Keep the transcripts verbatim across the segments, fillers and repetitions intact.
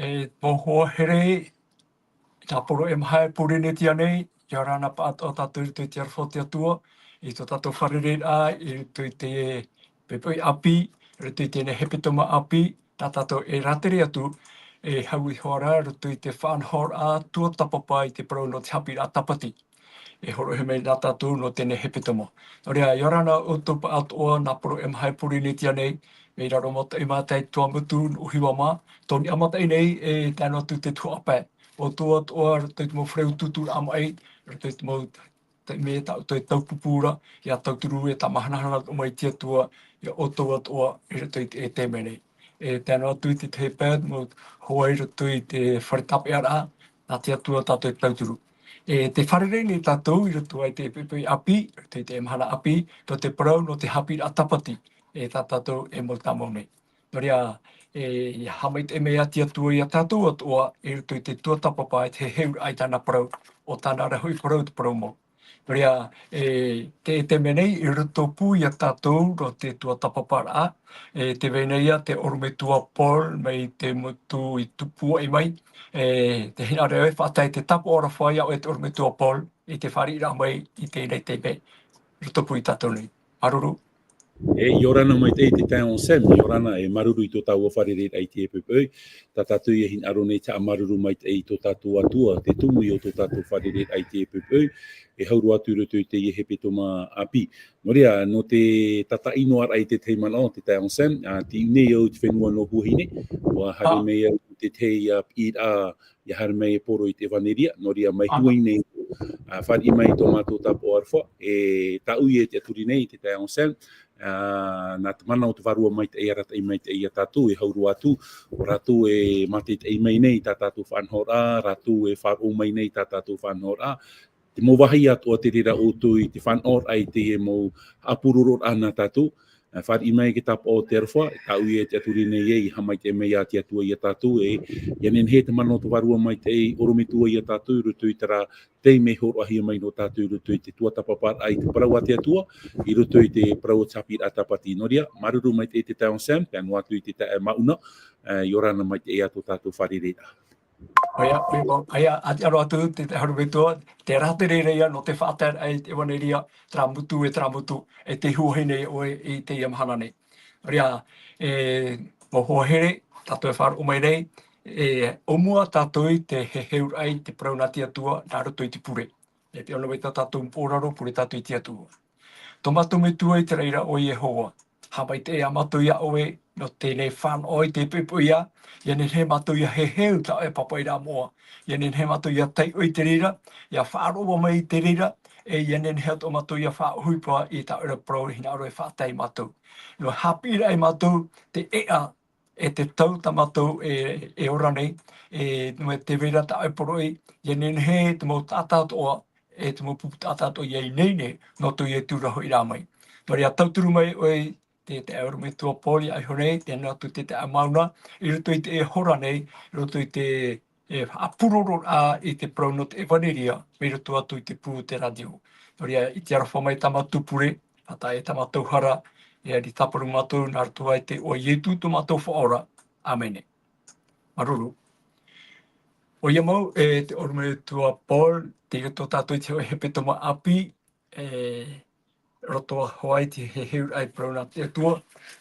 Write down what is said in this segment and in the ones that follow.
E, mō hoa here, nā poro e maha e Pōrīnetia nei, ʻia ora na pāʻatoʻa tātou i roto i te aroha o te Atua, i tō tātou fārereiraʻa, i roto i te poʻipoʻi ʻāpī, i roto i teie nei hepetoma ʻāpī, tā tātou e rātere atu, e hau iho ā ra, i roto i te faʻanahoraʻa tuatāpapa i te parau nō te haʻapiʻiraʻa tāpati. E hōroʻahia mai nā tātou nō teie nei hepetoma. Nō reira, ʻia ora na ʻoutou pāʻatoʻa nā poro e maha e Pōrīnetia nei, mai raro mataʻi mā te Tuamotu, nō Hiva mā, tō niʻa mataʻi nei, e tae noa atu te tuhaʻa pae. ʻOutou atoʻa, i roto i te mau fare utuuturaʻa maʻi, i roto i te mau, te, mea tā ʻoutou e taupupū ra, ʻia tauturu e tāmahanahana atoʻa mai te Atua, ia ʻoutou atoʻa, i roto i te, e te mea nei. E tae noa atu i te tahi pae, mau hoa i roto i te fare tāpeʻaraʻa, nā te Atua tātou e tauturu. E tē fārerei nei tātou i roto i te poʻipoʻi ʻāpī, i roto i te mahana ʻāpī, tō te parau nō te haʻapiʻiraʻa tāpati, e tā tātou e mau tāmau nei. Nō reira, e, ʻia haʻamaitaʻi mai ā te Atua ia tātou atoʻa, i roto i te tuatāpapa, i te heheuraʻa i tāna parau, ʻo tāna ra hoʻi parau te parau mau. Nō reira, e, te, te mea nei, i roto pū ia tātou, nō te tuatāpaparaʻa, e, tē vai nei ïa te ʻorometua Paul, mai te motu i tupu ai mai, e, tē hinaʻaro e faʻatae te tāpaʻo aroha iā ʻoe te ʻorometua Paul, i te fāriʻiraʻa mai i teie nei taime, i roto pū ia tātou nei. Māuruuru. E, ʻia ora na maitaʻi te taeaʻe Sam, ʻia ora na, e māuruuru i tō tāua fārereiraʻa i teie poʻipoʻi. Tā tātou e hinaʻaro nei te haʻamāuruuru maitaʻi i tō tātou Atua, te tumu i ō tō tātou fārereiraʻa i teie poʻipoʻi, e hau roa atu i roto i teie hepetoma ʻāpī. Nō reira, nō te tātaʻi noa raʻa i te tahi manaʻo, te taeaʻe Sam, ā, tei ʻō nei au i te fenua nō Huahine, ʻua haere mai au i te tahi, ā, piʻiraʻa, ʻia haere mai e poro i te ʻevaneria, nō reira mai Huahine, ā, fāriʻi mai tō mātou tāpaʻo aroha, e tāʻui e tiʻaturi nei, te taeaʻe Sam, ā, nā te mana o te Vārua Maitaʻi, arataʻi maitaʻi ia tātou, e hau roa atu, ʻo rātou e mātaʻitaʻi mai nei tā tātou faʻanahoraʻa, rātou e faʻaroʻo mai nei tā tātou faʻanahoraʻa, te mau vāhi atoʻa te reira ʻoutou i te faʻanahoraʻa i teie mau haʻapurororaʻa nā tātou, ā, fāriʻi mai te tāpaʻo o te aroha, tāʻui e tiʻaturi nei e, ʻia haʻamaitaʻi mai ā te Atua ia tātou, e, ʻia nehenehe te mana o te Vārua Maitaʻi, ʻorometua ia tātou, i roto i terā taime e hōroʻahia mai nō tātou i roto i te tuatāpaparaʻa i te parau a te Atua, i roto i te parau o te haʻapiʻiraʻa tāpati. Nō reira, māuruuru maitaʻi te taeaʻe Sam, tae noa atu i te taeaʻe Mauna, ā, ʻia ora na maitaʻi ā tō tātou fārereiraʻa. ʻOia, ʻoia, ʻoia, ā, ʻia ora atu te, te ʻorometua, te rātere ra ïa nō te faʻataeraʻa i te ʻevaneria, terā motu e terā motu, e tē huahi nei ʻoe i teie mahana nei. Nō reira, e, mau hoa here, tātou e faʻaroʻo mai nei, e, ʻōmua tātou i te heheuraʻa i te parau nā te Atua, nā roto i te pure. E pīhaʻi noa mai tā tātou pōraro, pure tātou i te Atua. Tō mātou Metua i te raʻi ra ʻo Iehova. Haʻamaitaʻi ā mātou iā ʻoe, nō teie nei fānaʻo i te poʻipoʻi ā, ʻia nehenehe mātou ʻia heheu i tā ʻoe pāpaʻiraʻa moʻa. ʻIa nehenehe mātou ʻia taiʻo i te reira, ʻia faʻaroʻo mai i te reira, e ʻia nehenehe atoʻa mātou ʻia faʻaʻohipa i tā ʻoe ra parau e hinaʻaro e faʻatae ia mātou. Nō haʻapiʻiraʻa ia mātou te ʻēʻa, e te tau tā mātou e, e ora nei, e, nō te vai ra tā ʻoe poroʻi, ʻia nehenehe te mau taʻata atoʻa, e te mau pupu taʻata atoʻa ʻia ineine, nō tō Ietu ra hoʻi rā mai. Nō reira tauturu mai ʻoe, te, te ʻorometua Paul iho nei, tae noa atu te taeaʻe Mauna, i roto i teie hora nei, i roto i te, e, haʻapurororaʻa i te parau nō te ʻevaneria, mai roto atu i te pū o te rātio. Nō reira, i te aroha mai tā mātou pure, faʻatae tā mātou hara, e ʻia tāparu mātou, nā roto i te iʻoa o Ietu tō mātou Faʻaora. ʻĀmene. Māuruuru. ʻOia mau, e te ʻorometua Paul, tei roto tātou i te hepetoma ʻāpī, e roto hoʻi i te heheuraʻa i te parau nā te Atua,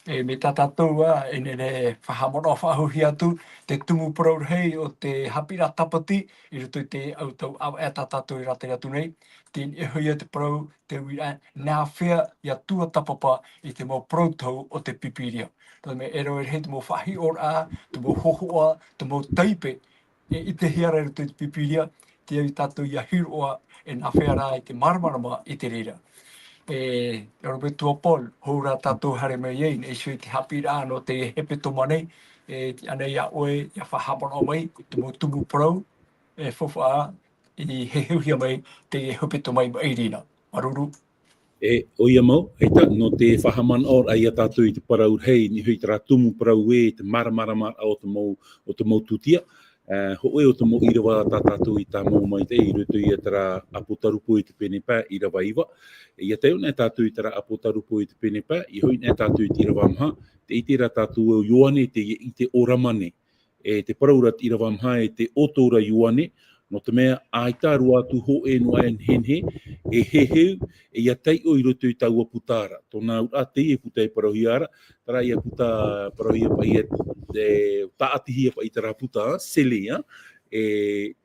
e mai tā tātou ā, e nehenehe e faʻahaʻamanaʻo faʻahou atu, te tumu parau rahi o te haʻapiʻiraʻa tāpati, i roto i te ʻautau ʻāvaʻe tā tātou e rātere atu nei, teie hoʻi ïa te parau, te uiraʻa, nā hea ʻia tuatāpapa i te mau parau tohu o te Pīpīria. Nō te mea e rave rahi te mau faʻahiʻoraʻa, te mau hōhoʻa, te mau taipe, e ʻitehia ra i roto i te Pīpīria, teie tātou ʻia hiroʻa, e nā hea rā i te māramarama i te reira. E, ʻorometua Paul, hou rā tātou haere mai ai, nā ʻō i te haʻapiʻiraʻa nō te hepetoma nei, e, tei ʻō nei iā ʻoe, ʻia faʻahaʻamanaʻo mai, te mau tumu parau, e faufaʻa, i heheuhia mai, teie hepetoma i maʻiri na. Māuruuru. E, ʻoia mau, ʻaita, nō te faʻahaʻamanaʻoraʻa ia tātou i te parau rahi, i niʻa hoʻi i terā tumu parau ē, te māramarama o te mau, o te mau tūtia, e, hōʻē o te mau ʻīrava tā tātou i tāmau maitaʻi, i roto ia terā ʻApotarupo i te pene pae, ʻīrava iva. E, ʻia taiʻo na tātou i terā ʻApotarupo i te pene pae, ʻia hoʻi na tātou i te ʻīrava maha, tē ʻite ra tātou ē ʻo Ioane teie ʻite ʻōrama nei. e te parau ra te ʻīrava maha, e te ʻoto ra Ioane, nō te mea, ʻaita roa atu hōʻē noa e nehenehe, e heheu, e ʻia taiʻo i roto i taua puta ra. Tōna auraʻa teie puta e parauhia ra, terā ïa puta parauhia paʻi e, e, tāʻatihia paʻi terā puta, scellé, ā, e,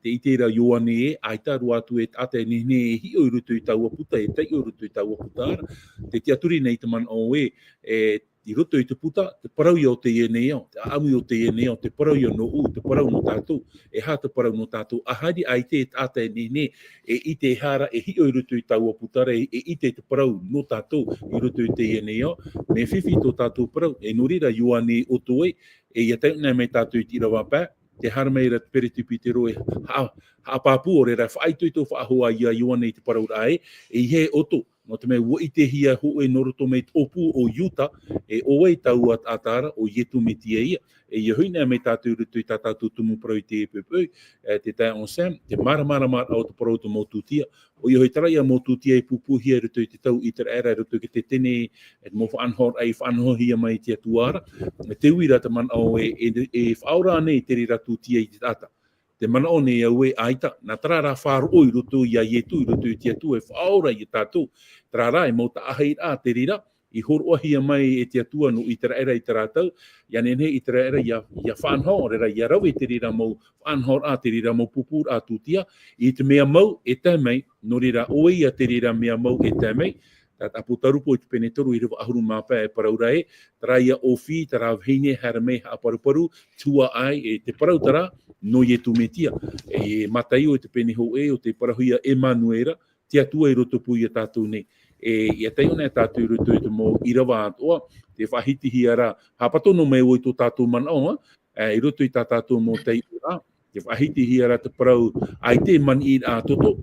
tē ʻite ra Ioane ē, ʻaita roa atu e taʻata e nehenehe e hiʻo i roto i taua puta, e taiʻo i roto i taua puta ra. Tē tiʻaturi nei te manaʻo ē, e, i roto i te puta, te parau ïa o teie nei ao, te ʻāʻamu o teie nei ao, te parau ïa nōʻu, te parau nō tātou, e aha te parau nō tātou, ā haere ʻaita e taʻata e nehenehe, e ʻite e aha ra, e hiʻo i roto i taua puta ra, e, e ʻite te parau nō tātou i roto i teie nei ao, mea fifi tō tātou parau, e nō reira Ioane e ʻoto ai, e ʻia taiʻo anaʻe mai tātou i te ʻīrava pae, tē haere mai ra te peretipitero e haʻa-, haʻapāpū, ʻo reira e faʻaitoito faʻahou ïa Ioane i te parau ra ē, e ʻeiaha e ʻoto, nō te mea ʻua ʻitehia hōʻē nō roto mai te ʻōpū o Iuta, e ʻo vai taua taʻata ra, ʻo Ietu Metia ïa. E ʻia hoʻi anaʻe mai tātou i roto i tā tātou tumu parau i teie poʻipoʻi, e, te taeaʻe Sam, te māramarama o te parau o te mau tūtia. ʻOia hoʻi terā ïa mau tūtia e pūpūhia i roto i te tau ʻĪteraʻera, i roto i te Tetene, e te mau faʻanahoraʻa i faʻanahohia mai e te Atua ra. E te uira te manaʻo e, e, e faʻaora ānei te reira tūtia i te taʻata. Te manaʻo nei au ē ʻaita, nā terā rā faʻaroʻo i roto ia Ietu, i roto i te Atua, e faʻaora ia tātou. Terā rā, e mau taʻahiraʻa te reira, i hōroʻahia mai e te Atua nō ʻĪteraʻera i terā tau, ʻia nehenehe ʻĪteraʻera ʻia, ʻia faʻanaho, ʻo reira ʻia rave te reira mau faʻanahoraʻa, te reira mau pūpūraʻa tūtia, i te mea mau e tae mai, nō reira ʻo vai ia te reira mea mau e tae mai, tā te ʻĀpōtarupo i te pene toru ʻīrava ʻahuru mā pae e parau ra ē, terā ïa ʻōfī, terā vahine haere mai haʻaparuparu, tuaʻai, e te parau terā, nō Ietu Metia. E Mataio i te pene hōʻē, ʻo tē parauhia Emanuera, te Atua i roto pū ia tātou nei. E, ʻia taiʻo anaʻe tātou i roto i te mau ʻīrava atoʻa, tē faʻahitihia ra, haʻapato noa mai vau i tō tātou manaʻo, ā, e, i roto i tā tātou mau taiʻoraʻa, tē faʻahitihia ra te parau, ʻaita e maniʻiraʻa toto,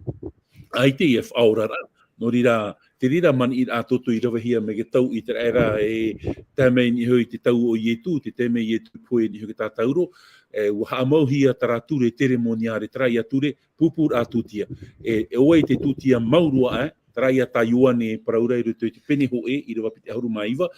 ʻaita e faʻaoraraʻa. Nō reira, te reira maniʻiraʻa toto i ravehia mai te tau ʻĪteraʻera, e tae mai i niʻa iho i te tau o Ietu, tē tae mai Ietu i pohe i niʻa iho i te tātauro, e, ʻua haʻamauhia terā ture teremoniare, terā ïa ture, pūpūraʻa tūtia. E, e ʻo vai te tūtia mau roa aʻe, terā ïa tā Ioane e parau ra i roto i te pene hōʻē, ʻīrava piti ʻahuru mā iva,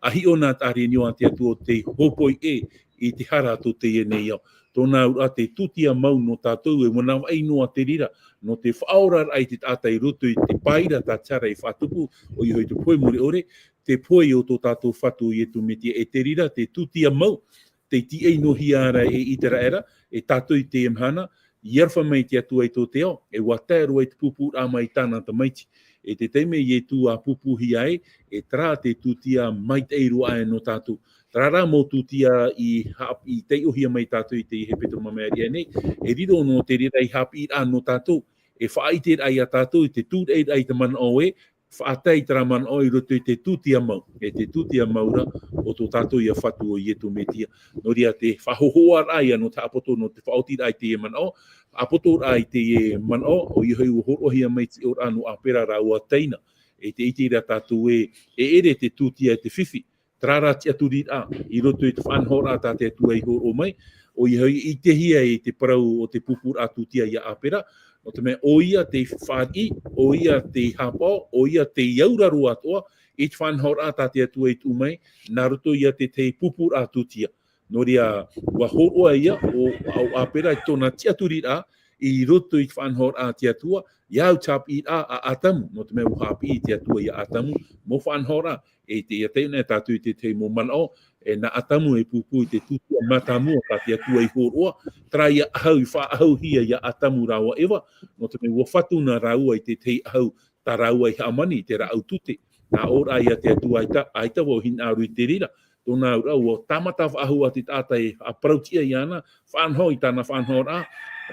ʻa hiʻo na te ʻārenio a te Atua ʻo tei hōpoi ʻē i te hara tō teie nei ao. Tōna auraʻa te tūtia mau nō tātou, e manavaʻi noa te reira, nō te faʻaoraraʻa i te taʻata i roto i te pae ra tā te hara i faʻatupu, ʻoia hoʻi te pohe mure ʻore, te pohe o tō tātou Fatu ʻo Ietu Metia, e te reira, te tūtia mau, tei tīaʻi noa hia ra e ʻĪteraʻera, e tātou i teie mahana, i aroha mai te Atua i tō te ao, e ʻua tae roa i te pūpūraʻa mai tāna Tamaiti. E te taime Ietu ʻa pūpūhia ai, e terā te tūtia maitaʻi roa aʻe nō tātou. Terā rā mau tūtia i haʻap-, i taiʻohia mai tātou i te hepetoma mai ariʻi aʻe nei, e riro noa te reira ei haʻapiʻiraʻa nō tātou, e faʻaʻiteraʻa ia tātou i te tūraʻiraʻa i te manaʻo ē, faʻatae i terā manaʻo i roto i te tūtia mau, e te tūtia mau ra o tō tātou ïa Fatu ʻo Ietu Metia. Nō reira te faʻahōhoʻaraʻa ïa nō te haʻapoto, nō te faʻaotiraʻa i teie manaʻo, faʻapotoraʻa i teie manaʻo, ʻoia hoʻi ʻua hōroʻahia mai te tiʻoraʻa nō Apera rāua Taina. E tē ʻite ra tātou ē, e ʻere te tūtia e te fifi, terā rā tiʻaturiraʻa, i roto i te faʻanahoraʻa tā te Atua i hōroʻa mai, ʻoia hoʻi i ʻitehia i te parau o te pūpūraʻa tūtia ia Apera, nō te mea ʻoia tei fāriʻi, ʻoia tei hapaʻo, ʻoia tei auraro atoʻa i te faʻanahoraʻa tā te Atua i tuʻu mai, nā roto ia te tahi pūpūraʻa tūtia. Nō reira, ʻua hōroʻa ïa ʻo, ʻo Apera i tōna tiʻaturiraʻa, i roto i te faʻanahoraʻa a te Atua, ʻia au te haʻapiʻiraʻa a Atamu, nō te mea ʻua haʻapiʻi te Atua ia Atamu, mau faʻanahoraʻa, e te, ʻia taiʻo anaʻe tātou i te tahi mau manaʻo, e nā Atamu e pūpū i te tūtia mātāmua tā te Atua i hōroʻa, terā ïa ʻahu i faʻaʻahuhia ia Atamu rāua Eva, nō te mea ʻua fatu na rāua i te tahi ʻahu tā rāua i hāmani, te rāʻau tute. Nā ʻō ra ia te Atua ʻaita, ʻaita vau hinaʻaro i te reira, tōna auraʻa ʻua tāmata faʻahou ā te taʻata e faʻaparauʻtiʻa iāna, faʻanaho i tāna faʻanahoraʻa,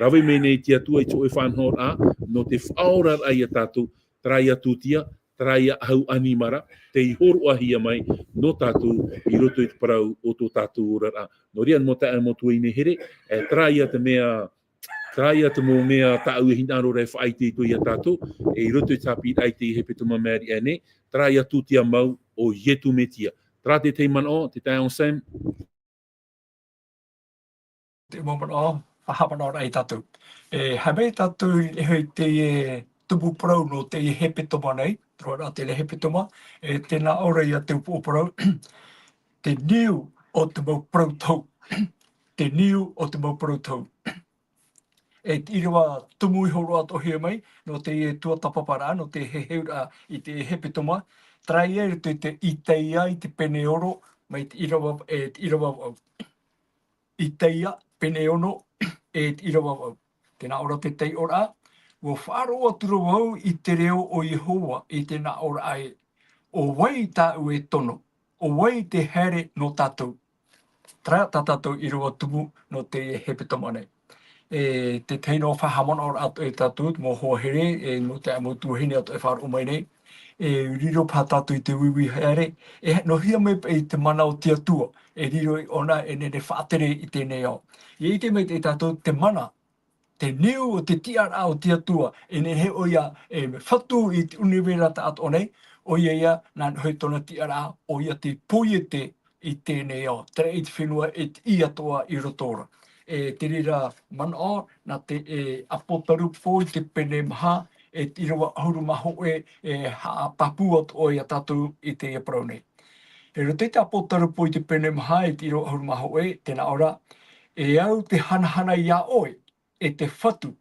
rave mai nei te Atua i te hōʻē faʻanahoraʻa, nō te faʻaoraraʻa ia tātou, terā ïa tūtia, terā ïa ʻahu ʻanimara, tei hōroʻahia mai nō tātou i roto i te parau o tō tātou oraraʻa. Nō reira, mau taeaʻe, mau tuahine here, e, terā ïa te mea, terā ïa te mau mea tāʻu e hinaʻaro ra e faʻaitoito ia tātou, e, i roto i te haʻapiʻiraʻa i te hepetoma mai ariʻi aʻe nei, terā ïa tūtia mau ʻo Ietu Metia. Terā te tahi manaʻo, te taeaʻe Sam. Te mau manaʻo, faʻahaʻamanaʻoraʻa ia tātou. E, haere mai tātou i niʻa iho i te, e, tumu parau nō te hepetoma nei, terā rā te hepetoma, e, tē nā ʻō ra ia te upoʻo parau, te niu o te mau parau tohu. te niu o te mau parau tohu. E te ʻīrava tumu iho roa atoʻa e hōroʻahia mai, nō te tuatāpaparaʻa, nō te heheuraʻa i te hepetoma, terā ia i roto i te Itaia i te pene ono, mai te ʻīrava, e te ʻīrava vaʻu. Itaia, pene ono, e te ʻīrava vaʻu. Tē nā ʻō ra te taiʻoraʻa, ʻua faʻaroʻo atu ra vau i te reo o Iehova i te nā ʻōraʻa ē, ʻo vai tāʻu e tono, ʻo vai te haere nō tātou. Terā tā tātou ʻīrava tumu nō te hepetoma nei. E, te tahi noa faʻahaʻamanaʻoraʻa atoʻa ia tātou, te mau hoa here, e, nō te mau tuahine atoʻa e faʻaroʻo mai nei. E, riro paha tātou i te uiui haere, e, nō hea mai paʻi te mana o te Atua, e riro iho ʻōna e nehenehe e faʻatere i teie nei ao. ʻIa ʻite maitaʻi tātou te mana, te niu o te tiʻaraʻa o te Atua, e nehenehe ʻoia e fatu i te ʻunivera taʻatoʻa nei, ʻoia ia, nā niʻa hoʻi tōna tiʻaraʻa, ʻoia te poiete i teie nei ao, terā ia te fenua e tiʻi atoʻa i roto ra. E te reira manaʻo, nā te, e, ʻApotarupo i te pene maha, e te ʻīrava ʻahuru mā hōʻē, e haʻapāpū atoʻa ia tātou i teie parau nei. E roto i te ʻApotarupo i te pene maha, e te ʻīrava ʻahuru mā hōʻē, tē nā ʻō ra, e au te hanahana ia ʻoe, e te fatu,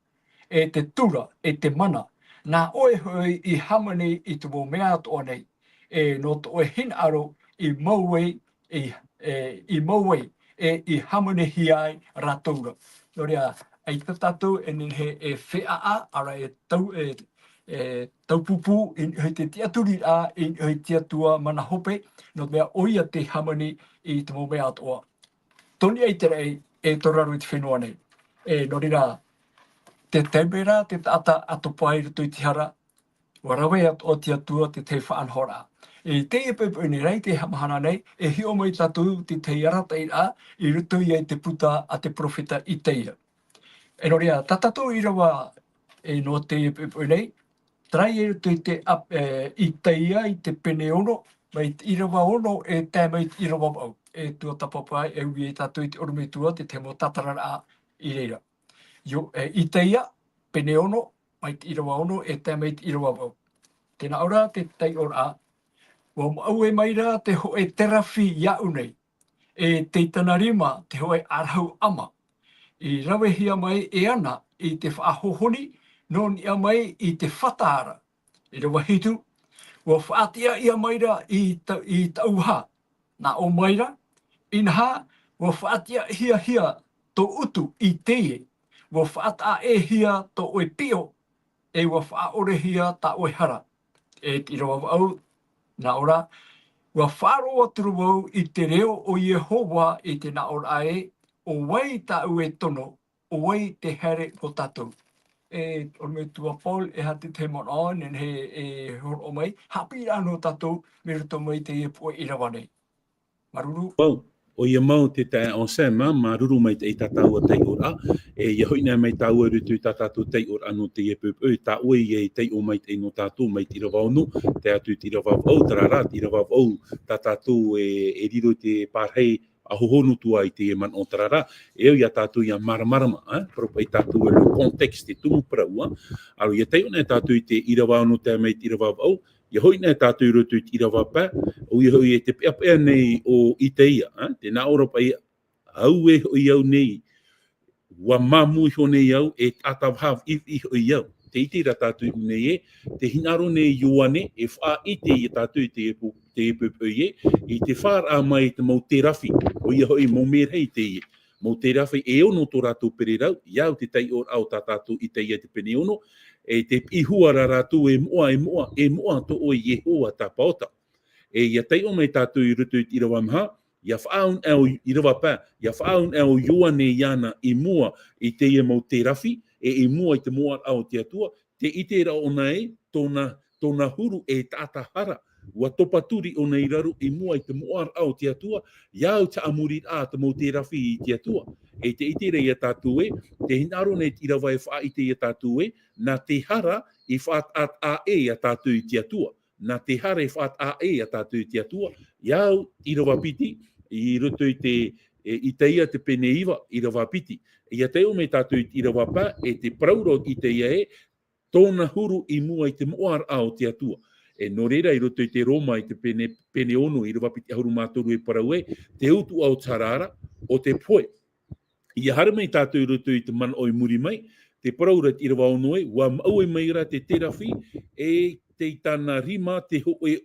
e te tura, e te mana, nā ʻoe hoʻi i hāmani i te mau mea atoʻa nei, e nō tō ʻoe hinaʻaro i mau ai, i, e, i mau ai, e i hāmanihia ai rātou ra. Nō reira, ʻaita tātou e nehenehe e feʻaʻa, ʻaore e tau, e, e taupupū, i niʻa i te tiʻaturiraʻa, i niʻa i te Atua mana hope, nō te mea ʻoia te hāmani i te mau mea atoʻa. Toni ai te raʻi e tō raro i te fenua nei. E, nō reira, te taime ra, te taʻata ʻatopa i roto i te hara, ʻua rave atoʻa te Atua te tahi faʻanahoraʻa. E teie poʻipoʻi nei, rā i te haʻamahana nei, e hiʻo mai tātou te tahi arataʻiraʻa i roto ia i te puta a te perofeta Itaia. E nō reira, tā tātou ʻīrava, e, nō teie poʻipoʻi nei, terā ia i roto i te ʻap-, e, Itaia i te pene ono, mai te ʻīrava ono e tae mai te ʻīrava vaʻu. E tuatāpapa, e ui ia tātou i te ʻorometua, te tahi mau tātararaʻa i reira. Io, e, Itaia, pene ono, mai te ʻīrava ono, e tae mai te ʻīrava vaʻu. Tē nā ʻō ra te taiʻoraʻa, ʻua maʻue mai ra te hōʻē terafi iāʻu nei, e tei tana rima te hōʻē ʻarahu ʻama, i ravehia mai e ana i te faʻahohoni, nō niʻa mai i te fata ra. ʻĪrava hitu, ʻua faʻatiʻahia mai ra i ta-, i taʻu vaha, nā ʻō mai ra, inaha, ʻua faʻatiʻahia hia tō utu i teie, ʻua faʻataʻehia tō ʻoe piʻo, e ʻua faʻaʻorehia tā ʻoe hara. E te ʻīrava vaʻu, nā ʻō ra, ʻua faʻaroʻo atu ra vau i te reo o Iehova i te nā ʻōraʻa ē, ʻo vai tāʻu e tono, ʻo vai te haere nō tātou. E, ʻorometua Paul, e aha te tahi manaʻo, nehenehe e hōroʻa mai, haʻapiʻiraʻa nō tātou, mai roto mai i teie puʻe ʻīrava nei. Māuruuru. Wow. ʻOia mau te taeaʻe Sam, māuruuru maitaʻi i tā tāua taiʻoraʻa. E, ʻia hoʻi anaʻe mai tāua i roto i tā tātou taiʻoraʻa nō teie poʻipoʻi, tā ʻoe ïa e taiʻo maitaʻi nō tātou mai te ʻīrava ono, tae atu i te ʻīrava vaʻu, terā rā, te ʻīrava vaʻu, tā tātou e, e riro i te pārahi ʻa hohonu atu ai i teie manaʻo, terā rā, e au ia tātou ʻia māramarama, ā, parau paʻi tātou e le contexte, te tumu parau, ā. Alors, ʻia taiʻo anaʻe tātou i te ʻīrava ono tae mai te ʻīrava vaʻu, ʻia hoʻi anaʻe tātou i roto i te ʻīrava pae, ʻoia hoʻi e te peʻapeʻa nei o Itaia, ā, tē nā ʻō ra paʻi, au e hoʻi au nei, ʻua māmū iho nei au, e taʻata vaha viʻiviʻi hoʻi au. Tē ʻite ra tātou i ʻō nei ē, tē hinaʻaro nei Ioane, e faʻaʻite ia tātou i te pu-, te poʻipoʻi ē, i te fāraʻa mai i te mau terafi, ʻoia hoʻi mau merahi teie. Mau terafi e ono tō rātou pererau, ʻia au te taiʻoraʻa o tā tātou Itaia te pene ono, e tē piʻihia ra rātou e moʻa, e moʻa, e moʻa tō ʻoe Iehova tāpaota. E ʻia taiʻo mai tātou i roto i te ʻīrava maha, ʻia faʻaau anaʻe ʻo, ʻīrava pae, ʻia faʻaau anaʻe ʻo Ioane iāna i mua i teie mau terafi, e i mua i te moʻaraʻa o te Atua, tē ʻite ra ʻōna ē, tōna, tōna huru e taʻata hara, ʻua topa turi ʻōna i raro i mua i te moʻaraʻa o te Atua, ʻia au te haʻamoriraʻa a te mau terafi i te Atua. E tē ʻite ra ia tātou ē, tē hinaʻaro nei te ʻīrava e faʻaʻite ia tātou ē, nā te hara i faʻataʻa ʻē ia tātou i te Atua. Nā te hara e faʻataʻa ʻē ia tātou i te Atua, ʻia au, ʻīrava piti, i roto i te, e, Itaia te pene iva, ʻīrava piti. ʻIa taiʻo mai tātou i te ʻīrava pae, e te parau ra o Itaia ē, tōna huru i mua i te moʻaraʻa o te Atua. E nō reira, i roto i te Roma, i te pene, pene ono, ʻīrava piti ʻahuru mā toru e parau ē, te utuʻa o te hara ra, ʻo te pohe. ʻIa haere mai tātou i roto i te manaʻo i muri mai, te parau ra te ʻīrava ono ē, ʻua maʻue mai ra te terafi, e tei tāna rima te hōʻē,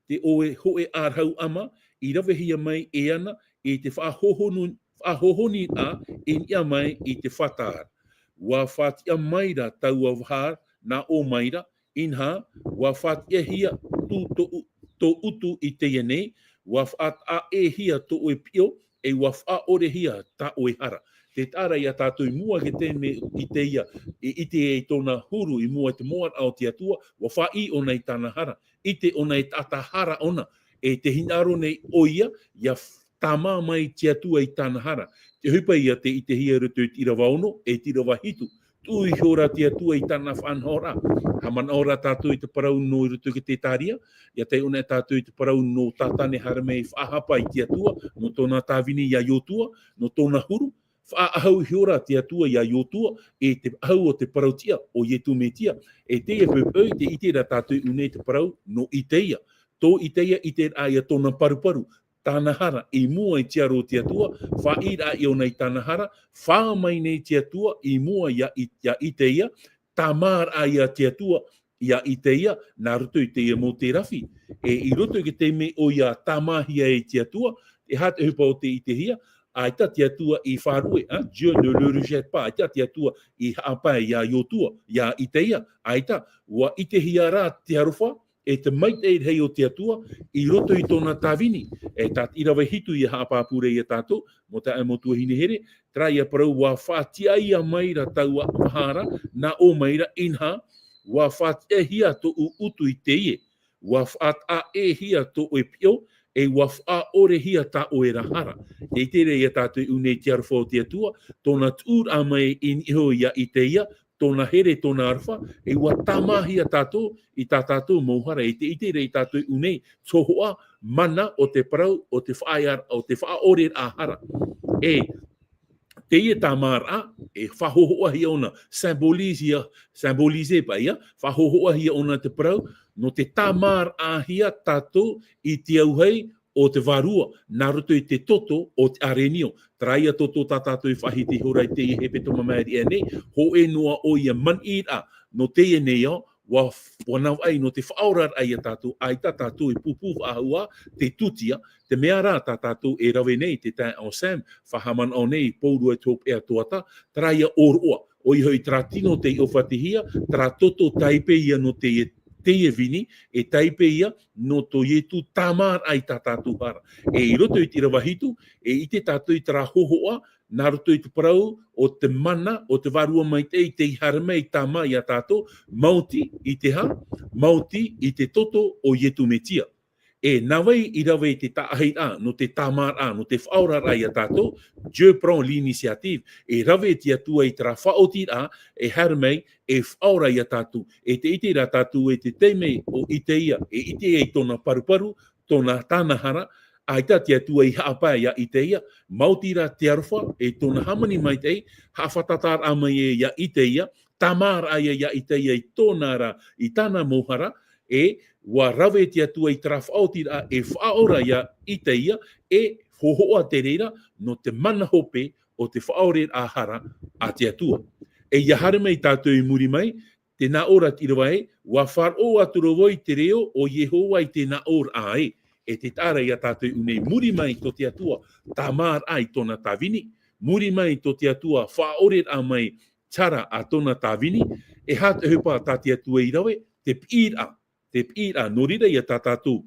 te ʻoe hōʻē ʻārahu ʻama, i ravehia mai e ana, i te faʻahohonu-, faʻahohoniraʻa i niʻa mai i te fata ra. ʻUa faʻatiʻa mai ra taua vaha ra, nā ʻō mai ra, inaha, ʻua faʻatiʻahia tū tō, tō ʻutu i teie nei, ʻua faʻataʻehia tō ʻoe piʻo, e ʻua faʻaʻorehia tā ʻoe hara. Tē taʻa ra ia tātou i mua i te taime i ʻite ia, e ʻite ai tōna huru i mua i te moʻaraʻa o te Atua, ʻua faʻaʻī ʻōna i tāna hara, ʻite ʻōna e taʻata hara ʻōna, e tē hinaʻaro nei ʻoia, ʻia f-, tāmā mai te Atua i tāna hara. Te ʻohipa ia tē ʻitehia i roto i te ʻīrava ono, e te ʻīrava hitu. Tuʻu ihora te Atua i tāna faʻanahoraʻa. Haʻamanaʻo ra tātou i te parau nō i roto i te Zekaria, ʻia taiʻo anaʻe tātou i te parau nō Satane haere mai e faʻahapa i te Atua, nō tōna tāvini ia Iosua, nō tōna huru, faʻaʻahu ihora te Atua ia Iosua, e te ʻahu o te parau-tiʻa, ʻo Iesu Mesia. E teie poʻipoʻi, tē ʻite ra tātou i ʻō nei te parau, nō Isaia. Tō Isaia, ʻite ra ia tōna paruparu, tāna hara, i mua i te aro o te Atua, faʻaʻīraʻa ʻōna i tāna hara, fā mai nei te Atua, i mua ia I-, ia Isaia, tāmāraʻa ia te Atua, ia Isaia, nā roto i teie mau terafi. E i roto i te taime ʻoia tāmāhia e te Atua, e aha te ʻohipa o tē ʻitehia, ʻaita te Atua i faʻarue, hein, Dieu ne le rejette pas, ʻaita te Atua i haʻapae ia Iosua, ia Isaia, ʻaita, ʻua ʻitehia ra te aroha, e te maitaʻi rahi o te Atua, i roto i tōna tāvini. E tā te ʻīrava hitu ʻia haʻapāpū ra ia tātou, mau taeaʻe, mau tuahine here, terā ia parau, ʻua faʻatiʻahia mai ra taua vaha ra, nā ʻō mai ra, inaha, ʻua faʻatiʻahia tō ʻoe ʻutu i teie, ʻua faʻataʻehia tō ʻoe piʻo, e ʻua faʻaʻorehia tā ʻoe ra hara. Tē ʻite ra ia tātou i ʻō nei te aroha o te Atua, tōna tuʻuraʻa mai i niʻa iho ia Isaia, tōna here, tōna aroha, e ʻua tāmāhia tātou, i tā tātou mau hara, e tē ʻite ra ia tātou i ʻō nei, te hōhoʻa, mana o te parau, o te faʻaea-, o te faʻaʻoreraʻa hara. E, teie tāmāraʻa, e faʻahōhoʻahia ʻōna, symbolise ia, symbolisé par ia, faʻahōhoʻahia ʻōna te parau, nō te tāmāraʻahia tātou i te auahi o te Vārua, nā roto i te toto o te arenio. Terā ia toto tā tātou i faʻahiti ihora i teie hepetoma maʻiri aʻe nei, hōʻē noa ʻoia maniʻiraʻa nō teie nei ao, ʻua, ʻua navaʻi nō te faʻaoraraʻa ia tātou, ʻaita tātou e pūpū faʻahou ā, tē tūtia, te mea rā tā tātou e rave nei, te taeaʻe Anselme, faʻahaʻamanaʻo nei, pauroa i te hopeʻa tuata, terā ia ʻōroʻa, ʻoia hoʻi terā tino tei ʻōfatihia, terā toto tāipe ia nō teie, teie vini, e tāipe ia nō tō Iesu tāmāraʻa i tā tātou hara. E i roto i te ʻīrava hitu, e ʻite tātou i terā hōhoʻa, nā roto i te parau o te mana, o te Vārua Maitaʻi tei haere mai tāmā ia tātou, maoti i te aha, maoti i te toto o Iesu Mesia. E nā vai i rave i te taʻahiraʻa, nō te tāmāraʻa, nō te faʻaoraraʻa ia tātou, Dieu prend l'initiative, e rave te Atua i terā faʻaotiraʻa, e haere mai, e faʻaora ia tātou. E tē ʻite ra tātou i te taime o Isaia, e ʻite ai tōna paruparu, tōna tāna hara, ʻaita te Atua i haʻapae ia Isaia, maoti rā te aroha, e tōna hāmani maitaʻi, haʻafātataraʻa mai e ia Isaia, tāmāraʻa ia ia Isaia i tōna ra, i tāna mau hara, e ʻua rave te Atua i terā faʻaotiraʻa, e faʻaora ia Isaia, e hōhoʻa te reira, nō te mana hope o te faʻaoreraʻa hara a te Atua. E ʻia haere mai tātou i muri mai, tē nā ʻō ra te ʻīrava ē, ʻua faʻaroʻo atu ra vau i te reo o Iehova i te nā ʻōraʻa ē. E tē taʻa ra ia tātou i ʻō nei, muri mai tō te Atua, tāmāraʻa i tōna tāvini, muri mai tō te Atua, faʻaoreraʻa mai, te hara a tōna tāvini, e aha te ʻohipa tā te Atua i rave, te piʻiraʻa, te piʻiraʻa, nō reira ia tā tātou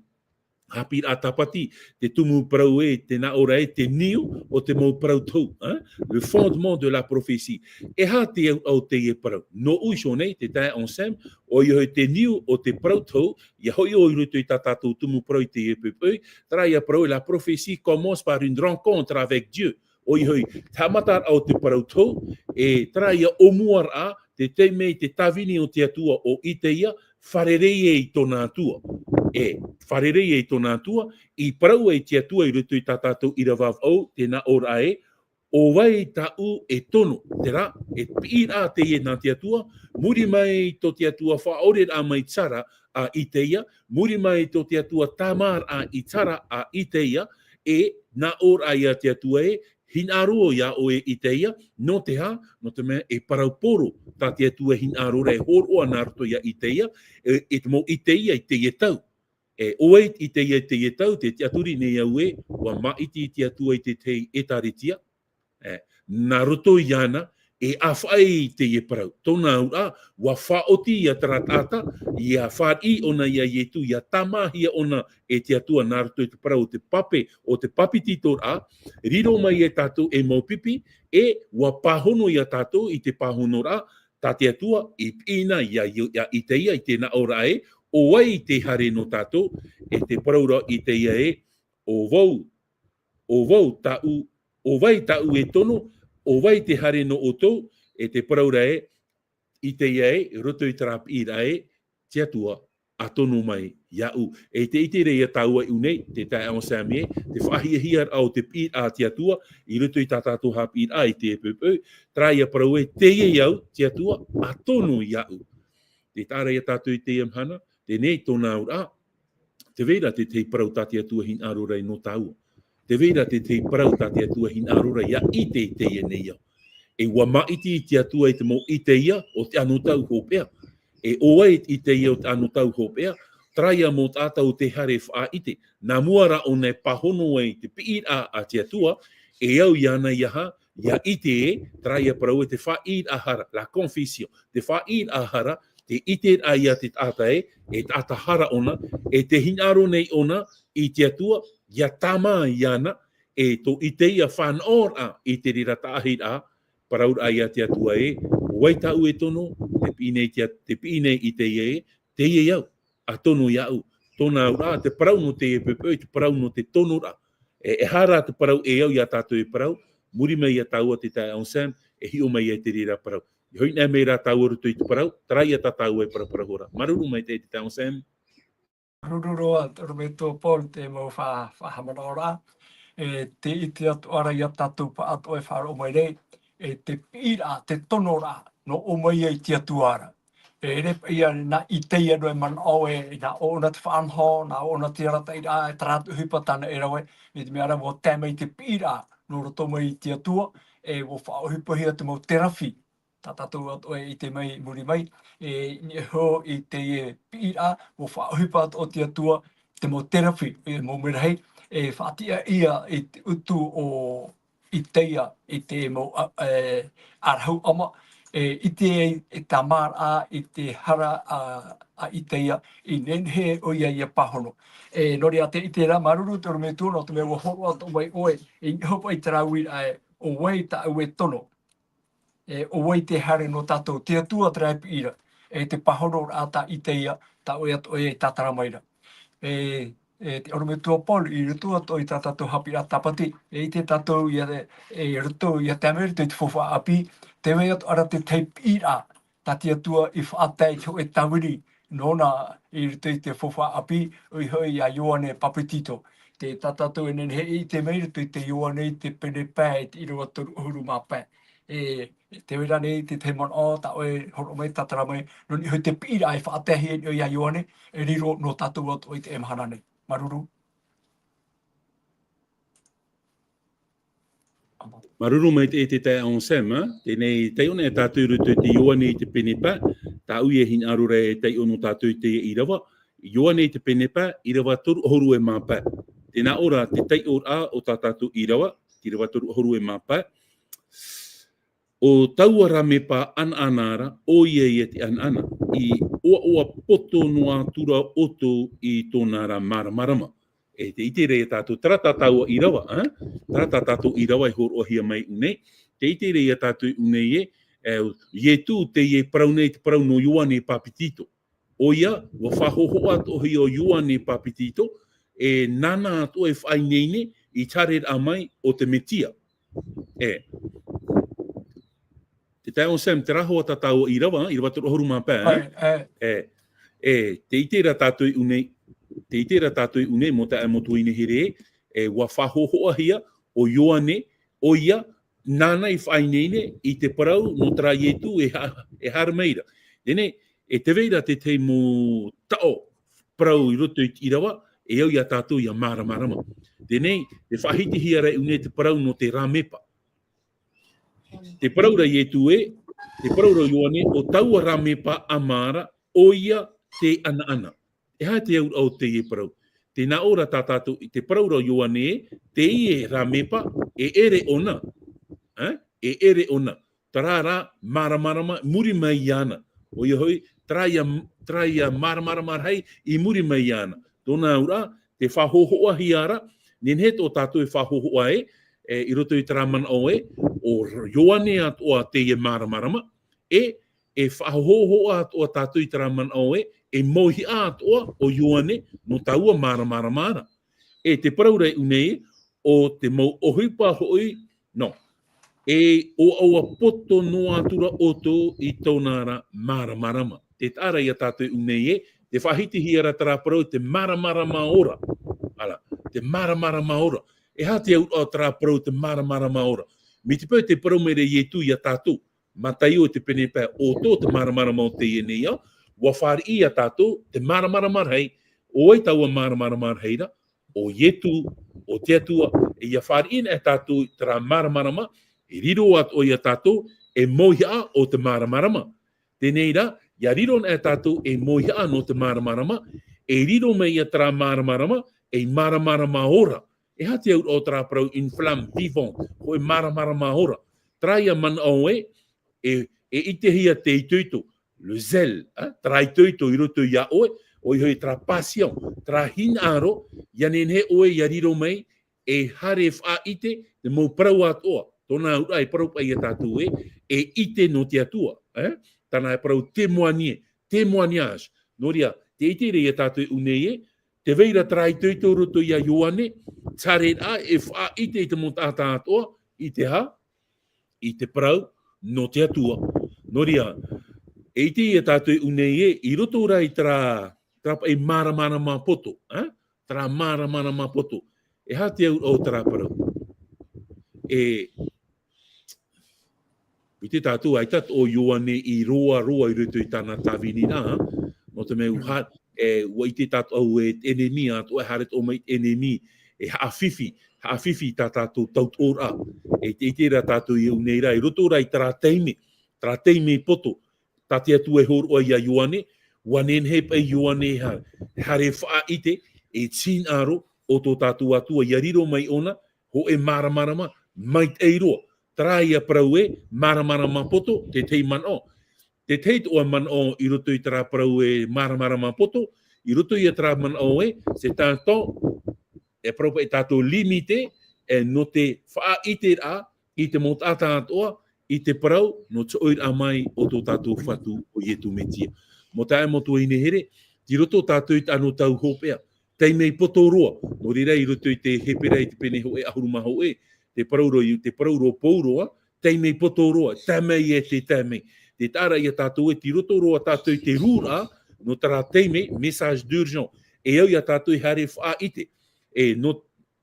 haʻapiʻiraʻa tāpati, te tumu parau ē, te nā ʻō ra ē, te niu o te mau parau tohu, hein? Le fondement de la prophétie. E aha te au, au teie parau? Nō ʻoe iho nei, te taeaʻe Anselme, ʻoia hoʻi te niu o te parau tohu, ʻia hoʻi ʻoe i roto i tā tātou tumu parau i teie poʻipoʻi, terā ia parau ē, la prophétie commence par une rencontre avec Dieu. ʻOia hoʻi, te haʻamataraʻa o te parau tohu, e terā ia ʻōmuaraʻa, te taime i te tāvini o te Atua ʻo Isaia, fārerei ai i tōna Atua. E, fārerei ai i tōna Atua, i parau ai te Atua i roto i tā tātou ʻīrava vaʻu, tē nā ʻō ra ē, ʻo vai tāʻu e tono, terā, e piʻiraʻa teie nā te Atua, muri mai tō te Atua faʻaoreraʻa mai te hara a Isaia, muri mai tō te Atua tāmāraʻa i te hara a Isaia, e nā ʻō ra ia te Atua ē, hinaʻaro iā ʻoe Itaia, nō te aha, nō te mea e parau poro tā te Atua e hinaʻaro ra e hōroʻa nā roto iā Itaia, e, e te mau Itaia i teie tau. E, ʻo vai Itaia i teie tau, tē tiʻaturi nei au ē, ʻua māʻiti te Atua i te tahi ʻētāretia, e, nā roto iāna, e ʻāfaʻi i teie parau. Tōna auraʻa, ʻua faʻaoti ia terā taʻata, ʻia fāriʻi ʻōna iā Ietu, ʻia tāmāhia ʻōna e te Atua nā roto i te parau o te pape, o te papetitoraʻa, riro mai e tātou ei mau pipi, e ʻua pāhono ia tātou i te pāhonoraʻa, tā te Atua i piʻi na iā, iā Itaia i te nā ʻōraʻa ē, ʻo vai te haere nō tātou, e te parau ra Itaia ē, ʻo vau, ʻo vau tāʻu, ʻo vai tāʻu e tono, ʻo vai te haere nō ʻoutou, e te parau ra ē, Itaia ē, i roto i terā piʻiraʻa ē, te Atua, ʻa tono mai iāʻu. E tē ʻite ra ia tāua i ʻō nei, te taeaʻe Anselme ē, te faʻahiahiaraʻa o te piʻiraʻa a te Atua, i roto i tā tātou haʻapiʻiraʻa i teie poʻipoʻi, terā ia parau ē, teie au, te Atua, ʻa tono iāʻu. Tē taʻa ra ia tātou i teie mahana, teie nei tōna auraʻa, tē vai ra te tahi parau tā te Atua e hinaʻaro ra nō tāua. Tē vai ra te tahi parau tā te Atua e hinaʻaro ra ʻia ʻite i teie nei ao. E ʻua māʻiti te Atua i te mau Itaia o te anotau hopeʻa. E ʻo vai Itaia o te anotau hopeʻa, terā ia mau taʻata ʻo tē haere faʻaʻite. Nā mua rā ʻōna e pāhono ai i te piʻiraʻa a te Atua, e au iāna ʻia aha, ʻia ʻite ē, terā ia parau ē te faʻaʻīraʻa hara, la confession, te faʻaʻīraʻa hara, te ʻiteraʻa ia te taʻata ē, e taʻata hara ʻōna, e tē hinaʻaro nei ʻōna i te Atua, ʻia tāmā iāna, e tō Itaia fānaʻoraʻa i te reira taʻahiraʻa, parauraʻa ia te Atua ē, ʻo vai tāʻu e tono, tē piʻi nei te, tē piʻi nei Itaia ē, teie au, ʻa tono iāʻu. Tōna auraʻa, te parau nō teie poʻipoʻi, te parau nō te tonoraʻa. E, e aha rā te parau e au ia tātou e parau, muri mai ia tāua te taeaʻe Anselme, e hiʻo mai ai te reira parau. E hinaʻaro mai rā tāua i roto i te parau, terā ia tā tāua e paraparau ra. Māuruuru maitaʻi te taeaʻe Anselme. Māuruuru roa, te ʻorometua Paul, te mau fa-, faʻahaʻamanaʻoraʻa. E, tē ʻite atoʻa ra ia tātou pāʻatoʻa e faʻaroʻo mai nei, e te piʻiraʻa, te tonoraʻa, nō ʻō mai ai te Atua ra. E ʻere paʻi ia nā Itaia noa e manaʻo ē, nā ʻōna te faʻanaho, nā ʻōna te arataʻiraʻa, e terā atu ʻohipa tāna e rave, mai te mea ra ʻua tae mai te piʻiraʻa, nō roto mai i te Atua, e ʻua faʻaʻohipahia te mau teraphi. Tā tātou atoʻa e ʻite mai i muri mai, e, i niʻa iho i teie piʻiraʻa, ʻua faʻaʻohipa atoʻa te Atua, te mau teraphi, e, mau merahi, e, faʻatiʻa ïa i te utu o Itaia, i te mau, a, e, ʻarahu ʻama, e, ʻite ai, e tāmāraʻa, i te hara a, a Itaia, i nehenehe ʻoia ʻia pāhono. E, nō reira tē ʻite ra, māuruuru te ʻorometua, nō te mea ʻua hōroʻa atoʻa mai ʻoe, i niʻa iho paʻi i terā uiraʻa ē, ʻo vai tāʻu e tono. E, ʻo vai te haere nō tātou, te Atua terā e piʻi ra, e te pāhonoraʻa tā Itaia, tā ʻoe atoʻa e tātara mai ra. E, e te ʻorometua Paul, i roto atoʻa i tā tātou haʻapiʻiraʻa tāpati, e ʻite tātou ïa, e, i roto ïa te mea i roto i te faufaʻa ʻāpī, tē vai atoʻa ra te tahi piʻiraʻa, tā te Atua i faʻatae i te hōʻē tāviri, nōna i roto i te faufaʻa ʻāpī, ʻoia hoʻi iā Ioane Papetito. Tē, tā tātou e nehenehe e ʻite mai i roto i te Ioane i te pene pae, i te ʻīrava toru ʻahuru mā pae. E, tē vai ra ānei te tahi manaʻo, tā ʻoe e hōroʻa mai, tātara mai, nō niʻa iho i te piʻiraʻa e faʻataehia i niʻa iā Ioane, e riro nō tātou atoʻa i teie mahana nei. Māuruuru. Māuruuru maitaʻi te taeaʻe Anselme, ā. Teie nei, taiʻo na tātou i roto i te Ioane i te pene pae, tāʻu e hinaʻaro ra e taiʻo nō tātou i teie ʻīrava, Ioane i te pene pae, ʻīrava toru ʻahuru e mā pae. Tē nā ʻō ra te taiʻoraʻa o tā tātou ʻīrava, te ʻīrava toru ʻahuru e mā pae. ʻO taua ra metua ʻanaʻana ra, ʻoia ïa te ʻanaʻana, i ʻoaʻoa poto noa atu ra ʻoutou i tōna ra māramarama. E tē ʻite ra ïa tātou, terā tā tāua ʻīrava, ā? Terā tā tātou ʻīrava e hōroʻahia mai i ʻō nei. Tē ʻite ra ïa tātou i ʻō nei ē, e, Ietu teie e parau nei, te parau nō Ioane Papetito. ʻOia, ʻua faʻahōhoʻa atoʻahia ʻo Ioane Papetito, e nāna atoʻa e faʻaineine i te haereraʻa mai o te Mesia. E. Te taeaʻe Anselme, terā hoʻi tā tāua ʻīrava, ʻīrava toru ʻahuru mā pae, ā? ʻAe, ʻae. E, e, tē ʻite ra tātou i ʻō nei, tē ʻite ra tātou i ʻō nei, mau taeaʻe, mau tuahine here, e, ʻua faʻahōhoʻahia ʻo Ioane, ʻoia, nāna i faʻaineine i te parau nō terā Ietu e ha-, e haere mai ra. Teie nei, e tē vai ra te tahi mau taʻo parau i roto i te ʻīrava, e au iā tātou ia māramarama. Teie, tē faʻahitihia ra i ʻō nei te parau nō te rāmepa. Tē parau ra Ietu ē, tē parau ra Ioane, ʻo taua rāmepa ʻamā ra, ʻoia te ʻanaʻana. E aha te auraʻa o teie parau? Tē nā ʻō ra tā tātou, tē parau ra Ioane ē, teie rāmepa, e ʻere ʻōna. Ā? E ʻere ʻōna. Terā rā māramarama i muri mai iāna. ʻOia hoʻi, terā ia, terā ia māramarama rahi i muri mai iāna. Tōna auraʻa, tē faʻahōhoʻahia ra, nehenehe tō tātou e faʻahōhoʻa ē, e, i roto i terā manaʻo ē, ʻo Ioane atoʻa teie māramarama, e, e faʻahōhoʻa atoʻa tātou i terā manaʻo ē, e mauhaʻa atoʻa ʻo Ioane nō taua māramarama ra. E tē parau ra i ʻō nei, ʻo te mau ʻohipa hoʻi, nō. E ʻoaʻoa poto noa atu ra ʻoutou i tōna ra māramarama. Tē taʻa ra iā tātou i ʻō nei ē, tē faʻahitihia ra terā parau te māramarama ora. Ara, te māramarama ora. E aha te auraʻa o terā parau te māramarama ora? Mai te peu tē parau mai ra Ietu iā tātou, Mataio e te pene pae, ʻo tō te māramarama o teie nei ao, ʻua fāriʻi iā tātou te māramarama rahi, ʻo vai taua māramarama rahi ra, ʻo Ietu, ʻo te Atua, e ʻia fāriʻi na e tātou i terā māramarama, e riro atoʻa iā tātou, e mauhaʻa o te māramarama. Teie rā, ʻia riro na e tātou e mauhaʻa nō te māramarama, e riro mai ia terā māramarama, ei māramarama ora. E aha te auraʻa o terā parau une flamme vivante, hōʻē māramarama ora. Terā ia manaʻo ē, e, e ʻitehia te itoito, le zèle, ā, terā itoito i roto iā ʻoe, ʻoia hoʻi terā passion, terā hinaʻaro, ʻia nehenehe ʻoe ʻia riro mai, e haere faʻaʻite, te mau parau atoʻa, tōna auraʻa e parau paʻi iā tātou ē, e ʻite nō te Atua, ā, tāna e parau témoigner, témoignage. Nō reira, tē ʻite ra iā tātou i ʻō nei ē, tē vai ra terā itoito i roto iā Ioane, te haereraʻa e faʻaʻite i te mau taʻata atoʻa, i te aha? I te parau nō te Atua. Nō reira, e ʻite iā tātou i ʻō nei ē, i roto rā i terā, terā paʻi māramarama poto, ā? Terā māramarama poto. E aha te auraʻa o terā parau? E, ʻite tātou, ʻaita ʻo Ioane i roaroa i roto i tāna tāviniraʻa, nō te mea ʻua ha-, e, ʻua ʻite tātou e te ʻenemi atoʻa, e haere atoʻa mai te ʻenemi, e haʻafifi, haʻafifi tā tātou tautoʻoraʻa. E tē ʻite ra tātou i ʻō nei rā, i roto rā i terā taime, terā taime poto, tā te Atua e hōroʻa iā Ioane, ʻua nehenehe paʻi Ioane e ha-, e haere faʻaʻite, e te hinaʻaro o tō tātou Atua, ʻia riro mai ʻōna, hōʻē māramarama, maitaʻi roa. Terā ia parau ē, māramarama poto, te tahi manaʻo. Te tahi atoʻa manaʻo i roto i terā parau ē, māramarama poto, i roto ia terā manaʻo ē, c'est un temps, e parau paʻi tātou limité, e nō te faʻaʻiteraʻa i te mau taʻata atoʻa, i te parau, nō te hoʻiraʻa mai o tō tātou Fatu ʻo Ietu Metia. Mau taeaʻe, mau tuahine here, tei roto tātou i te anotau hopeʻa, taime poto roa, nō reira i roto i te Hepera i te pene hōʻē ʻahuru mā hōʻē, tē parau ra, tē parau ra Pauroa, taime poto roa, tae mai e te taime. Tē taʻa ra iā tātou ē, tei roto roa tātou i te rūraʻa, nō terā taime, message d'urgence. E au iā tātou e haere faʻaʻite. E nō,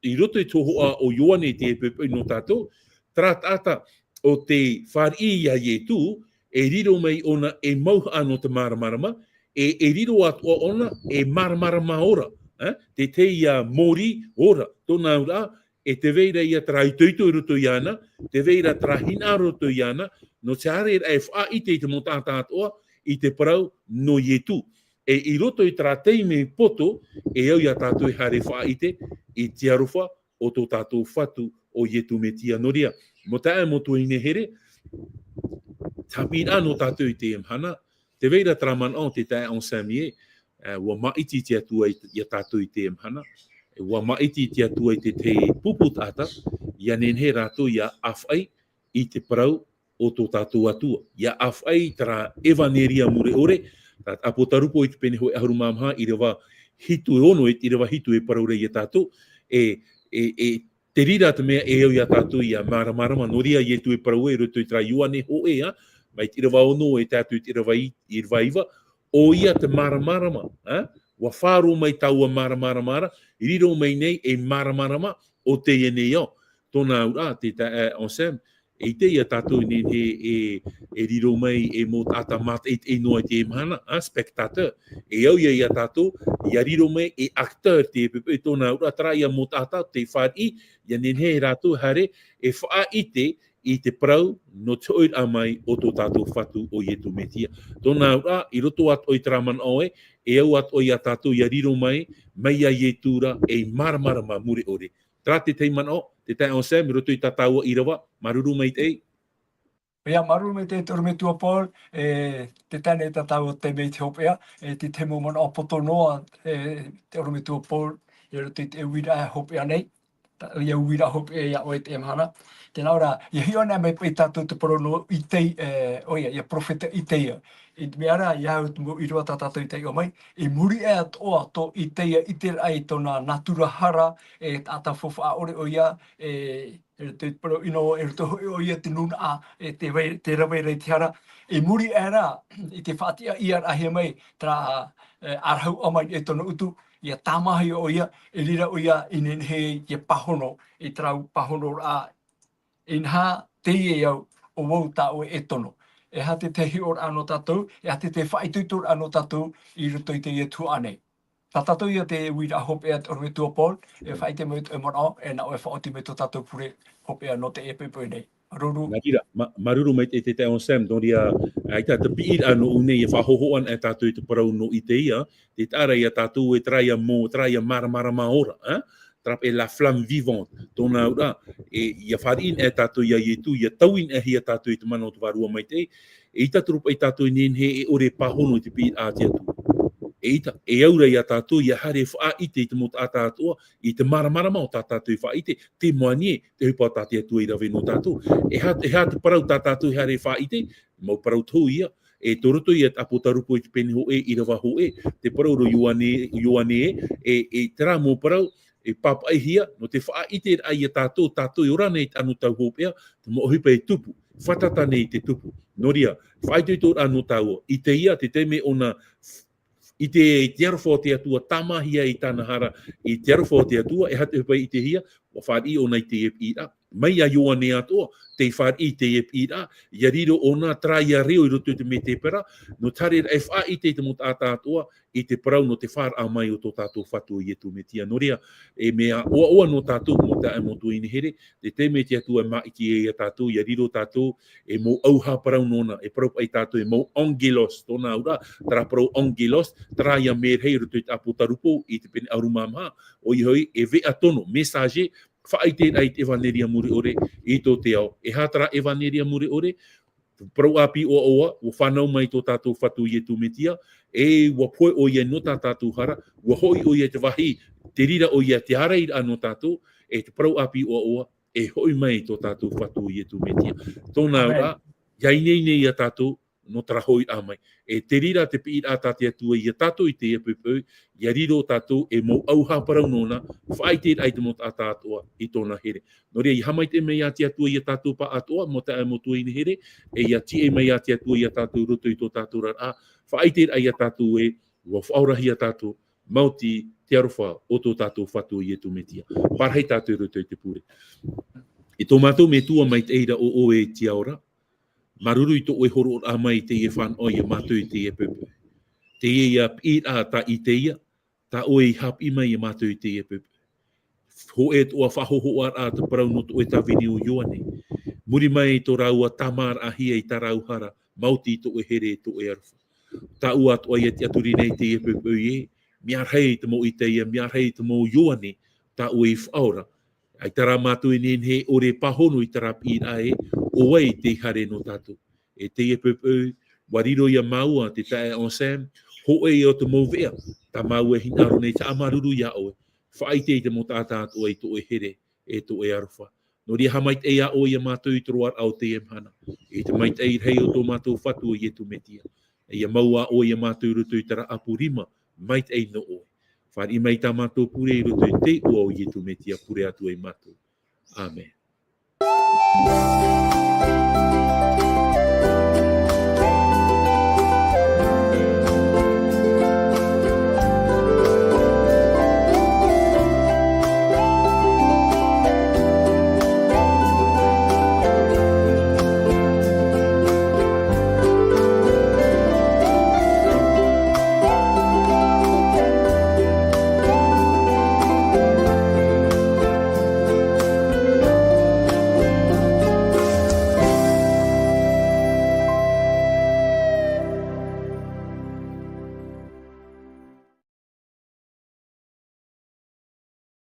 i roto i te hōhoʻa o Ioane i te poʻipoʻi nō tātou, terā taʻata ʻo tē fāriʻi iā Ietu, e riro mai ʻōna e mauhaʻa nō te māramarama, e, e riro atoʻa ʻōna e māramarama ora, ā? Te tahi ia mōrī ora, tōna auraʻa, e tē vai ra ia terā itoito i roto iāna, tē vai ra terā hinaʻaro i roto iāna, nō te haereraʻa e faʻaʻite i te mau taʻata atoʻa, i te parau nō Ietu. E i roto i terā taime poto, e au iā tātou e haere faʻaʻite i te aroha o tō tātou Fatu ʻo Ietu Metia. Nō reira, mau taeaʻe, mau tuahine here, tāpiri nō tātou i teie mahana, tē vai ra terā manaʻo, te taeaʻe Anselme ē, e, ʻua māʻiti te Atua i, iā tātou i teie mahana, e, ʻua māʻiti te Atua i te tahi pupu taʻata, ʻia nehenehe rātou ʻia ʻāfaʻi i te parau o tō tātou Atua. ʻIa ʻāfaʻi i terā ʻevaneria mure ʻore, tā te ʻĀpotarupo i te pene hōʻē ʻahuru mā maha, ʻīrava hitu e ono, e te ʻīrava hitu e parau ra iā tātou, e, e, e, te reira te mea e au iā tātou ʻia māramarama, nō reira Ietu e parau ē, i roto i terā Ioane hōʻē, ā, mai te ʻīrava ono e tae atu i te ʻīrava i-, ʻīrava iva, ʻoia te māramarama, ā? ʻUa faʻaroʻo mai taua māramarama ra, riro mai nei ei māramarama o teie nei ao. Tōna auraʻa, te taeaʻe Anselme, E ʻite ia tātou e nehenehe e, e riro mai e mau taʻata mātaʻitaʻi noa i te mahana, a, spectateur. E au ia ia tātou, ia riro mai e acteur te pepe, tōna auraʻa terā ia mau taʻata, tē fāriʻi, ia nehenehe rātou e haere, e faʻaʻite i te parau nō te hoʻiraʻa mai o tō tātou Fatu ʻo Ietu Metia. Tōna auraʻa, i roto atoʻa i terā manaʻo ē, e au atoʻa ia tātou ia riro mai, mai ia Ietu ra, ei māramarama mure ʻore. Terā te tahi manaʻo, te taeaʻe Anselme, i roto i tā tāua ʻīrava, māuruuru maitaʻi. ʻIa, māuruuru maitaʻi te ʻorometua Paul, e, tē tae nei tā tāua taime i te hopeʻa, e, te tahi mau manaʻo poto noa, e, te ʻorometua Paul, i roto i te uiraʻa e hopeʻa nei, tā, ia uiraʻa hopeʻa ia ʻoe i teie mahana. Tē nā ʻō ra, ia hiʻo anaʻe mai paʻi tātou te parau nō Itei-, e, ʻoia, ia perofeta Iteia. I te mea ra, ia au te mau ʻīrava tā tātou i taiʻo mai, i muri aʻe atoʻa tō Iteia i ʻiteraʻa i tōna natura hara, e taʻata faufaʻa ʻore ʻoia, e, e roto i te parau ʻino, e roto hoʻi ʻoia te nūnaʻa, e te vai-, te rave ra i te hara. I muri aʻe ra, i te faʻatiʻa-ʻia-raʻahia mai, terā, e, ʻarahu ʻāmani e tōna utu, ia tāmāhia ʻoia, e reira ʻoia i nehenehe ia pāhono, i terā pāhonoraʻa, inaha, teie au, ʻo vau tā ʻoe e tono. E aha te tahi hiʻoraʻa nō tātou, e aha te tahi faʻaitoitoraʻa nō tātou i roto i teie tuhaʻa nei. Tā tātou ia te uiraʻa hopeʻa te ʻorometua Paul, e faʻaʻite mai tō ʻoe manaʻo, e nā ʻoe e faʻaoti mai tō tātou pure hopeʻa nō teie poʻipoʻi nei. Māuruuru. Nā reira, mā-, māuruuru maitaʻi te taeaʻe Anselme, nō reira, ʻaita te piʻiraʻa nō ʻō nei, e faʻahōhoʻa anaʻe tātou i te parau nō Iteia, te taʻa ra ia tātou e terā ia mau, terā ia māramarama ora, ā? Terā paʻi la flamme vivante, tōna auraʻa, e, ia fāriʻi anaʻe tātou ia Ietu, ia taui anaʻe ia tātou i te mana o te Vārua Maitaʻi, e ʻaita atoʻa paʻi tātou e nehenehe e ʻore e pāhono i te piʻiraʻa a te Atua. E ʻaita, e au ra ia tātou, ia haere e faʻaʻite i te mau taʻata atoʻa, i te māramarama o tā tātou e faʻaʻite, te mea nō te ʻohipa tā te Atua i rave nō tātou. E aha, e aha te parau tā tātou e haere e faʻaʻite, mau parau tohu ia, e tō roto ia te ʻĀpōtarupo i te pene hōʻē, ʻīrava hōʻē, te parau nō Ioane, Ioane ē, e, e terā mau parau, e pāpaʻihia, nō te faʻaʻiteraʻa ia tātou, tātou e ora nei i te anotau hopeʻa, te mau ʻohipa e tupu, fātata nei i te tupu. Nō reira, faʻaitoitoraʻa nō tāua, Iteia, te taime ʻōna ʻite i te aroha o te Atua, tāmāhia i tāna hara, i te aroha o te Atua, e aha te ʻohipa i ʻitehia, ʻua fāriʻi ʻōna i teie piʻiraʻa. Mai ia Ioane atoʻa, tē fāriʻi i teie piʻiraʻa, ia riro ʻōna terā ia reo i roto i te mētēpara, nō te haere e faʻaʻite i te mau taʻata atoʻa, i te parau nō te fāraʻa mai o tō tātou Fatu ʻo Ietu Metia. Nō reira, e mea ʻoaʻoa nō tātou, mau taeaʻe, mau tuahine here, te taime te Atua e māʻiti ai ia tātou, ia riro tātou, e mau ʻauha parau nōna, e parau paʻi tātou, e mau angelos, tōna auraʻa, terā parau angelos, terā ia merahi i roto i te ʻĀpōtarupo, i te pene ʻahuru mā maha, ʻoia hoʻi, e veʻa tono, messager, faʻaʻiteraʻa i te ʻevaneria mure ʻore, i tō te ao. E aha terā ʻevaneria mure ʻore, te parau ʻāpī ʻoaʻoa, ʻua fānau mai tō tātou Fatu ʻo Ietu Metia, e ʻua pohe ʻoia nō tā tātou hara, ʻua hoʻi ʻoia i te vāhi, te reira ʻoia te ārairaʻa nō tātou, e te parau ʻāpī ʻoaʻoa, e hoʻi mai tō tātou Fatu ʻo Ietu Metia. Tōna auraʻa, ia ineine ia tātou, nō terā hoʻiraʻa mai. E te reira te piʻiraʻa tā te Atua ia tātou i teie poʻipoʻi, ia riro tātou e mau ʻauha parau nōna, faʻaʻiteraʻa i te mau taʻata atoʻa i tōna here. Nō reira, ia haʻamaitaʻi mai ia te Atua ia tātou pāʻatoʻa, mau taeaʻe, mau tuahine here, e ia tiʻa mai ia te Atua ia tātou i roto i tō tātou oraraʻa, faʻaʻiteraʻa ia tātou ē, ʻua faʻaorahia tātou, maoti te aroha o tō tātou Fatu ʻo Ietu Metia. Parahi tātou i roto i te pure. E tō mātou Metua maitaʻi ra ʻo ʻoe i te ao ra, māuruuru i tō ʻoe hōroʻaraʻa mai i teie fānaʻo ia mātou i teie poʻipoʻi. Teie ia piʻiraʻa tā Iteia, tā ʻoe i haʻapiʻi mai ia mātou i teie poʻipoʻi. Hōʻē atoʻa faʻahōhoʻaraʻa te parau nō tō ʻoe tāvini ʻo Ioane. Muri mai i tō rāua tāmāraʻahia i tā rāua hara, maoti tō ʻoe here, tō ʻoe aroha. Tāʻu atoʻa ia tiʻaturi nei i teie poʻipoʻi ē, mea rahi te mau Iteia, mea rahi te mau Ioane, tā ʻoe i faʻaora. ʻAita rā mātou e nehenehe e ʻore e pāhono i terā piʻiraʻa ē, ʻo vai tei haere nō tātou. E teie poʻipoʻi, ʻua riro ia māua, te taeaʻe Anselme, hōʻē ia o te mau veʻa, tā māua e hinaʻaro nei, haʻamāuruuru ia ʻoe. Faʻaʻite i te mau taʻata atoʻa i tō ʻoe here, e tō ʻoe aroha. Nō reira, haʻamaitaʻi ʻoe ia mātou i te roaraʻa o teie mahana. I te maitaʻi rahi o tō mātou Fatu ʻo Ietu Metia. E ia mau ʻoe ia mātou i roto i terā ʻapu rima, maitaʻi nō ʻoe. Fāriʻi mai tā mātou pure i roto i te iʻoa o Ietu Metia, pure atu ai mātou. ʻĀmene.